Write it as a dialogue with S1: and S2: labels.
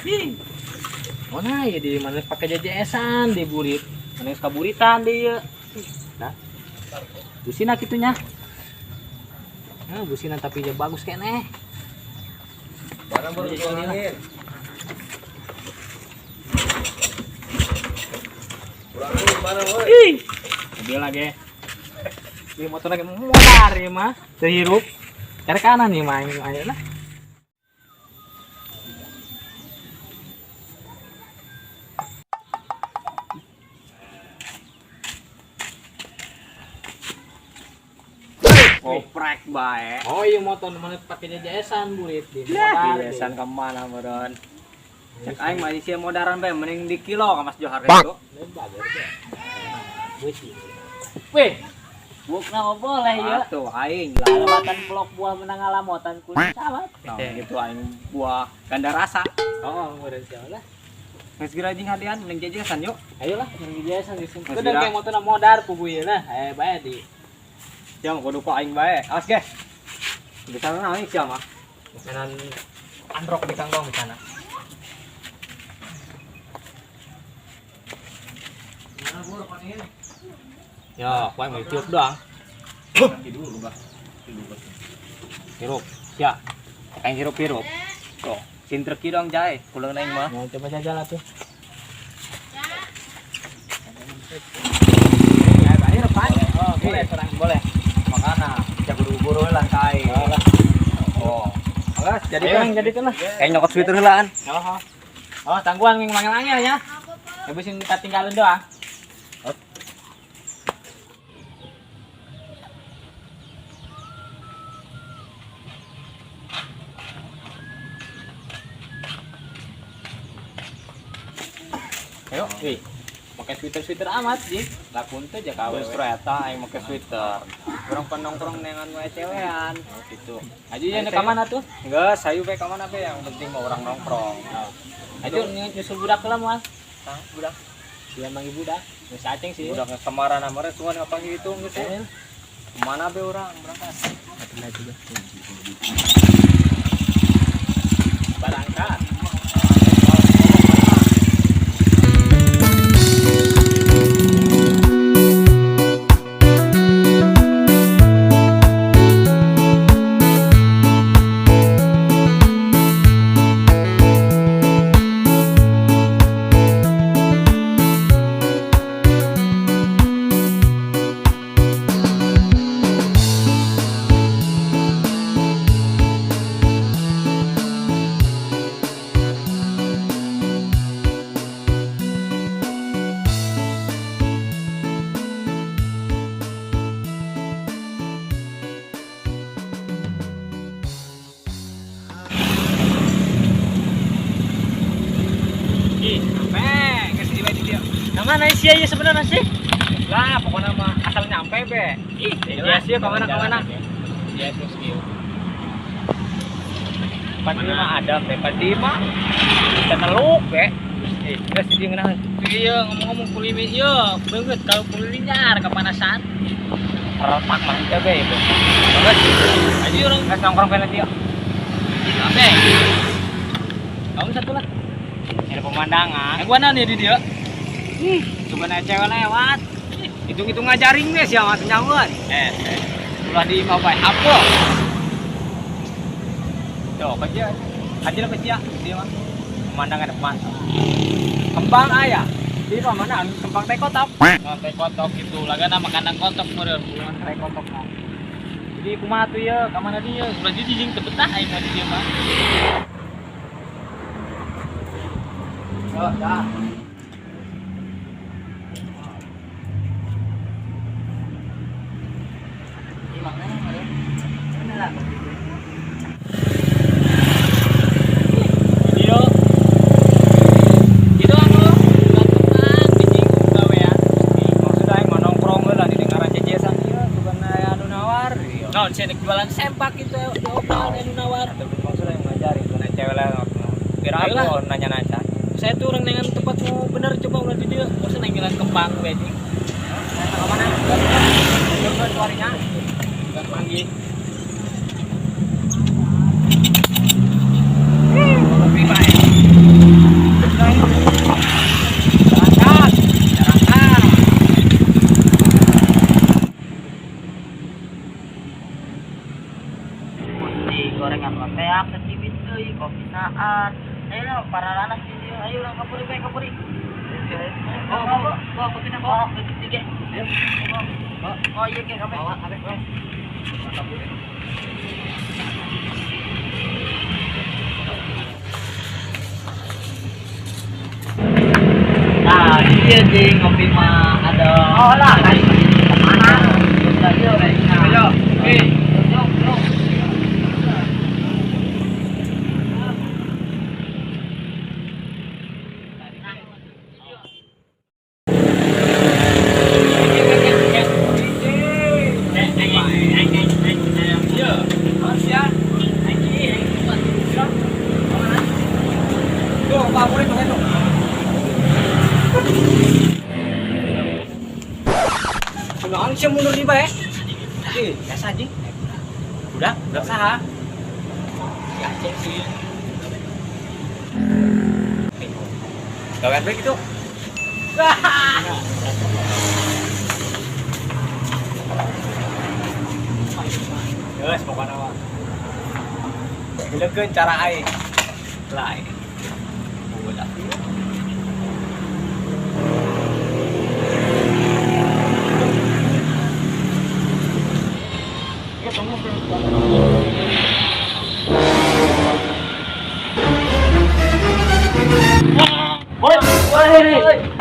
S1: Ih. Oh nah ya di mana pakai JJS-an di burit. Mana kaburitan di ieu. Nah. Busina kitu nya. Nah, busina tapi dia bagus keneh.
S2: Barang baru kurangin. Kurangin mana woi?
S1: Ih. Mobil lagi. Di motor lagi modar ya mah. Terhirup. Cari kanan nih mah ini ayo lah.
S2: Koprek bae.
S1: Oh iya motor mana pakai JJS-an burit di modar.
S2: Biasan kemana meureun? Cek aing mah sia modaran bae mending di kilo ka Mas Johar itu.
S1: Weh, bukna mah boleh ya.
S2: Atuh aing
S1: Lewatan blok buah menang ngalamotan kuning sahabat.
S2: Nah, gitu aing buah ganda rasa.
S1: Oh, meureun siapa lah.
S2: Geus geura jeung hadian mending jajasan yuk.
S1: Ayolah, mending JJS-an di sini.
S2: Mas
S1: Kudu
S2: Wira.
S1: kayak motorna modar kubu ieu lah. Eh, bae di.
S2: Siam kudu ku aing bae. Awas ge. Bisa naon sia mah?
S1: Menan androk di kangkong di sana. Ya, kuai mau tiup doang. Hirup, ya.
S2: Aing hirup-hirup. Tuh, sintrek kieu dong jae, pulang aing mah.
S1: Mau coba jajal atuh. Oh, boleh, serang boleh.
S2: Makana, ja buru-buru lah ka aing. Oh. Awas, jadi
S1: Ayo,
S2: kan.
S1: jadi kan lah.
S2: Aing nyokot sweater heulaan.
S1: Oh, oh, tangguhan yang manggil ya. Habisin kita tinggalin doang. Ayo, wih. Pakai sweater-sweater amat sih. Lakun teh jaka awewe.
S2: Justru eta aing make sweater. Urang pan nongkrong nengan we cewean.
S1: Oh, gitu. Aja ya ka mana tuh?
S2: Enggak, sayu bae ka mana be yang penting mah urang nongkrong.
S1: Aja nyusul budak lah moal.
S2: Tah, budak.
S1: Dia manggil budak. Geus aceng sih.
S2: Budak kemarin amare sugan ngapanggil itu geus.
S1: Eh,
S2: Kemana be urang berangkat?
S1: Barangkat. Ih,
S2: Nyampe, geus di dia.
S1: Nah, mana sih ya sebenarnya sih?
S2: Lah, pokoknya mah asal nyampe be.
S1: Ih,
S2: Ya sih kemana kemana?
S1: Ya, terus kieu.
S2: Padi mah ada be, padi mah bisa neluk be. Eh, geus di ngeunaheun.
S1: Iya, ngomong-ngomong kulimi ieu, beungeut kalau kulinyar kepanasan.
S2: Retak mah teu be itu. Bagus.
S1: Aja orang
S2: Geus nongkrong kena dia.
S1: Abe. Kamu satu lah.
S2: Ada pemandangan.
S1: Yang gua nih di dia.
S2: Coba naik cewek lewat. Hitung-hitung ngajaring nih sih sama senyawan.
S1: Eh,
S2: Ulah di mau bae apa? Tuh, kerja. Aja lah kerja dia mah. Pemandangan depan. Kembang aya. Di mana kembang teh kotok.
S1: Nah, teh kotok gitu. Lagana makanan kotok meureun, bukan teh kotok mah. Jadi kumaha tuh ya, ka mana dia? Ulah jadi jeung teu betah aing mah di dieu mah.
S2: Tuh, dah.
S1: Video. Gitu anu, bulan kembang bijing gawean.
S2: Maksud aing mah nongkrong heula di dengaran jejesan ieu sugan aya anu nawar. Ieu.
S1: Naon sih jualan sempak gitu di opal anu nawar.
S2: Atau maksud aing ngajari tuh cewek lewat. Kira
S1: Ayolah.
S2: aku nanya-nanya.
S1: Saya tuh orang dengan tempat mau bener coba ulah di dia. Bosan aing jalan kembang we anjing.
S2: Nah, ke mana? Ke suarinya.
S1: Bukan manggih.
S2: Lebih baik.
S3: Ayo para anak di dieu. Ayo urang kaburi bae kaburi. Oh, oh, oh, kopi na bawa. Tiga. Oh, iya ke kabeh. Bawa kabeh.
S1: Nah, iya jeung ngopi mah ada.
S3: Oh lah, kali kemana? Ayo,
S2: Ayo. Eh,
S3: yo, yo.
S2: Iya. Tuh, Pak Puri tuh itu. Kunaon sih mundur di bae? Ih, biasa anjing. Udah, udah saha.
S1: Si Aceh sih.
S2: Gawean bae gitu. Geus pokona mah. Bileukeun cara aing. Lah aing. Bola.
S1: Woi, woi.